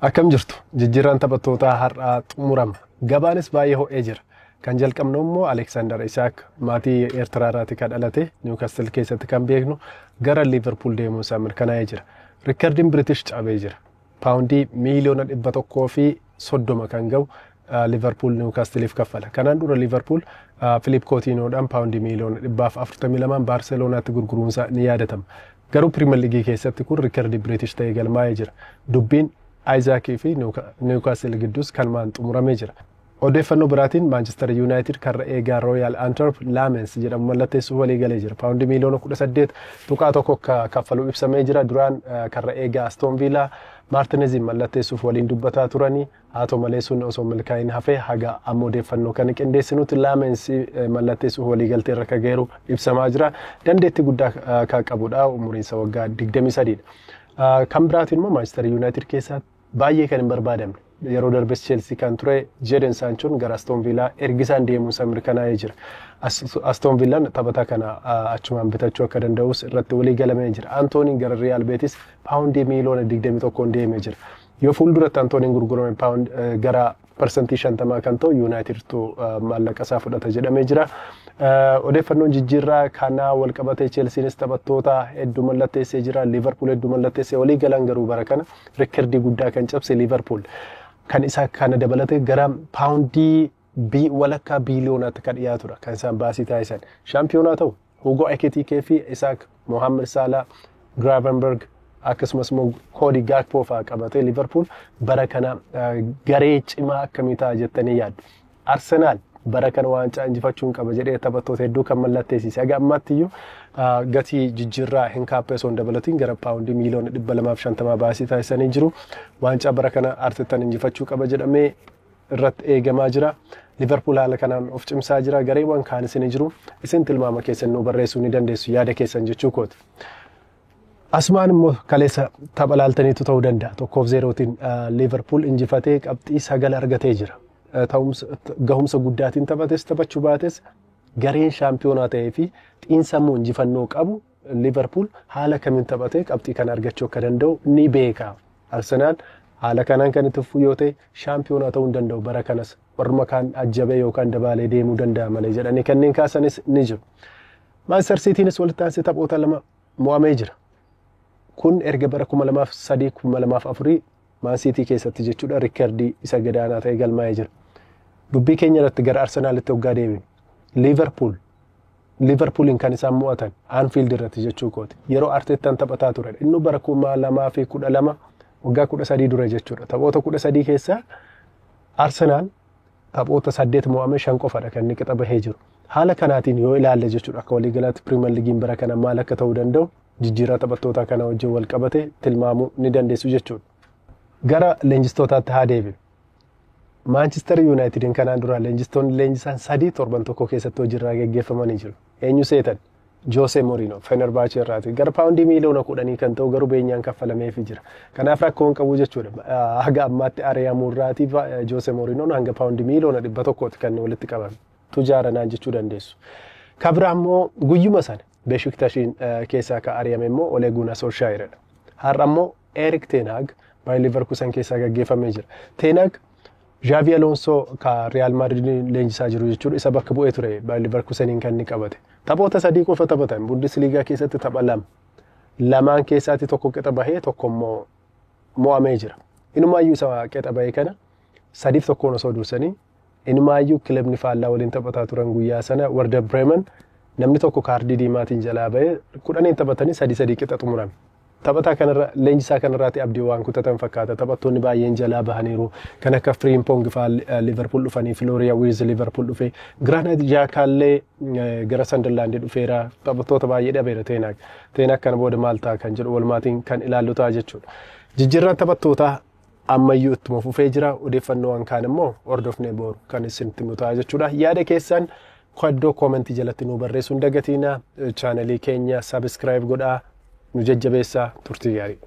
Akkam jirtu? Jijjiirraan taphattootaa har'aa xumurama. Gabaanis baay'ee ho'ee jira. Kan jalqabnu immoo Aleksaandar Isaak maatii Eertiraarraati kan dhalate, Niwukastil keessatti kan beeknu, gara Liiverpuul deemuun isaa mirkanaa'ee jira. Riikardiin Biritish cabee jira. Paawundii miiliyoona 130 kan ga'u Liiverpuul Niwukastiliif kaffala. Kanaan dura Liiverpuul Filiip Kootiinoodhaan paawundii miiliyoona 142n Baarselonaatti gurguruunsaa ni yaadatama. Garuu Piriimer Liigii keessatti kun riikardii Biritish ta'ee galmaa'ee jira. Dubbiin Isaakii fi Niwukastil gidduus kanumaan xumuramee jira. Odeeffannoo biraatiin, Maanchister Yuunaayitid karra eegaa Rooyaal Antwerp Laamens jedhamu mallatteessuuf walii galee jira. Paawundii miiliyoona 18.1 kaffaluu ibsamee jira. Duraan karra eegaa Aston Villaa Maartineziin mallatteessuuf waliin dubbataa turanii, haa ta'u malee sun osoo milkaa'in hafee haga amma odeeffannoo kana qindeessinutti Laamens mallatteessuuf walii galtee irra geeru ibsamaa jira. Dandeettii guddaa kan qabudha. Umuriinsa waggaa 23dha. Kan biraatiin immoo Maanchister Yuunaayitid keessaa baay'ee kan hin barbaadamne, yeroo darbes Chelsea kan ture Jadon Sanchoon gara Aston Villaa ergisaan deemuun isaa mirkanaa'ee jira. Aston Villaan taphataa kana achumaan bitachuu akka danda'us irratti walii galamee jira. Antooniin gara Real Betis paawundii miiliyoona 21 deemee jira. Yoo fuulduratti Antooniin gurgurame, paawund gara 50% kan ta'u Yuunaayitidtu maallaqa isaa fudhata jedhamee jira. Odeeffannoon jijjiirraa kanaa wal qabatee Chelsiinis taphattoota hedduu mallatteessee jira. Liverpool hedduu mallatteessee walii galan, garuu bara kana riikardii guddaa kan cabse Liverpool. Kan isa kana dabalatee gara paawundii walakkaa biiliyoonaatti kan dhiyaatudha kan isaan baasii taasisan. Shaampiyoonaa ta'u Hugo Ekitike fi Isaak, Mohamed Salah, Gravenberg, akkasumas immoo Koodi Gaakpoo fa'aa qabatee Liverpool bara kana garee cimaa akkamii ta'a jettanii yaaddu? Arsenaal bara kana waancaa injifachuun qaba jedhee taphattoota hedduu kan mallatteessise. Haga ammaatti iyyuu gatii jijjiirraa hin kaappeessoon hin dabalatiin gara paawundii miiliyoona 250 baasii taasisanii jiru. Waancaa bara kana Arteetaan injifachuu qaba jedhamee irratti eegamaa jira. Liverpool haala kanaan of cimsaa jira. Gareewwan kaanis ni jiru. Isin tilmaama keessan nu barreessuu ni dandeessu, yaada keessan jechuu kooti. Asumaan immoo kaleessa tapha laaltaniitu ta'uu danda'a. 1-0tiin Liverpool injifatee qabxii 9 argatee jira. Gahumsa guddaatiin taphates taphachuu baates, gareen shaampiyoonaa ta'ee fi xiinsammuu injifannoo qabu Liverpool haala kamiin taphatee qabxii kana argachuu akka danda'u ni beeka. Arsenaal haala kanaan kan itti fufu yoo ta'e, shaampiyoonaa ta'uu hin danda'u, bara kanas warruma kaan ajjabee yookaan dabaalee deemuu danda'a malee jedhanii kanneen kaasanis ni jiru. Maanchister Siitiinis walitti aansee taphoota lama mo'amee jira. Kun erga bara 2003 2004 Maan Siitii keessatti jechuudha riikardii isa gadaanaa ta'e galmaa'ee jira. Dubbii keenya irratti gara Arsenaalitti hoggaa deebinu. Liverpooliin kan isaan mo'atan Anfield irratti jechuu kooti. Yeroo Arteettaan taphataa ture. Inni bara 2012, waggaa 13 dura jechuudha. Taphoota 13 keessaa Arsenaal taphoota saddeet mo'ame, shan qofadha kan inni qixa bahee jiru. Haala kanaatiin yoo ilaalle jechuudha, akka waliigalaatti Piriimer Liigiin bara kana maal akka ta'uu danda'u jijjiirraa taphattootaa kana wajjin wal qabate tilmaamuu ni dandeessu jechuudha. Gara leenjistootaatti haa deebinu. Maanchister Yuunaayitediin kanaan dura leenjistoonni leenjisan sadii torban tokko keessatti hojiirraa geggeeffamanii jiru. Eenyu seetan? Joose Mourinho Fenerbahce irraati. Gara paawundii miiliyoona 10 kan ta'u garuu beenyaan kaffalameefii jira. Kanaaf rakkoo hin qabu jechuudha. Haga ammaatti ari'amuu irraatii Joose Mourinhoon hanga paawundii miiliyoona 100ti kan walitti qabame. Tujaaranaan jechuu dandeessu. Kabira immoo guyyuma sana Beeshiktashiin keessaa kan ari'ame immoo Ole Gunnar Solskjaeridha. Har'a immoo Erik ten Hag Bayer Leverkusen keessaa gaggeeffamee jira. Ten Hag Xavi Alonso ka Real Madrid leenjisaa jiru jechuudha, isa bakka bu'ee ture Bayer Leverkuseniin kan inni qabate. Taphoota sadii qofa taphatan, Bundesliga keessatti tapha lama. Lamaan keessaatti tokko qixa bahee, tokko immoo mo'amee jira. Inumaayyuu isa qixa bahee kana 3-1n osoo dursanii, inumaayyuu kilabni faallaa waliin taphataa turan guyyaa sana Werder Bremen namni tokko kaardii diimaatiin jalaa bahee, 10n taphatanii 3-3 qixa xumurame. Taphataa kanarra, leenjisaa kanarraati abdii waan kutatan fakkaata. Taphattoonni baay'een jalaa bahaniiru. Kan akka Frimpong fa'aa Liverpool dhufanii, Florian Wirtz Liverpool dhufe, Granit Xhaka-llee gara Sunderland dhufeera. Taphattoota baay'ee dhabeera Ten Hag. Ten Hag kana booda maal ta'a kan jedhu walmaatiin kan ilaallu ta'a jechuudha. Jijjiirraan taphattootaa ammayyuu ittuma fufee jira. Odeeffannoowwan kaan immoo hordofnee booru kan isinitti himu ta'a jechuudha. Yaada keessan iddoo koomentii jalatti nu barreessuu hin dagatiina. Chaanalii keenya subscribe godhaa, nu jajjabeessaa. Turtii gaarii.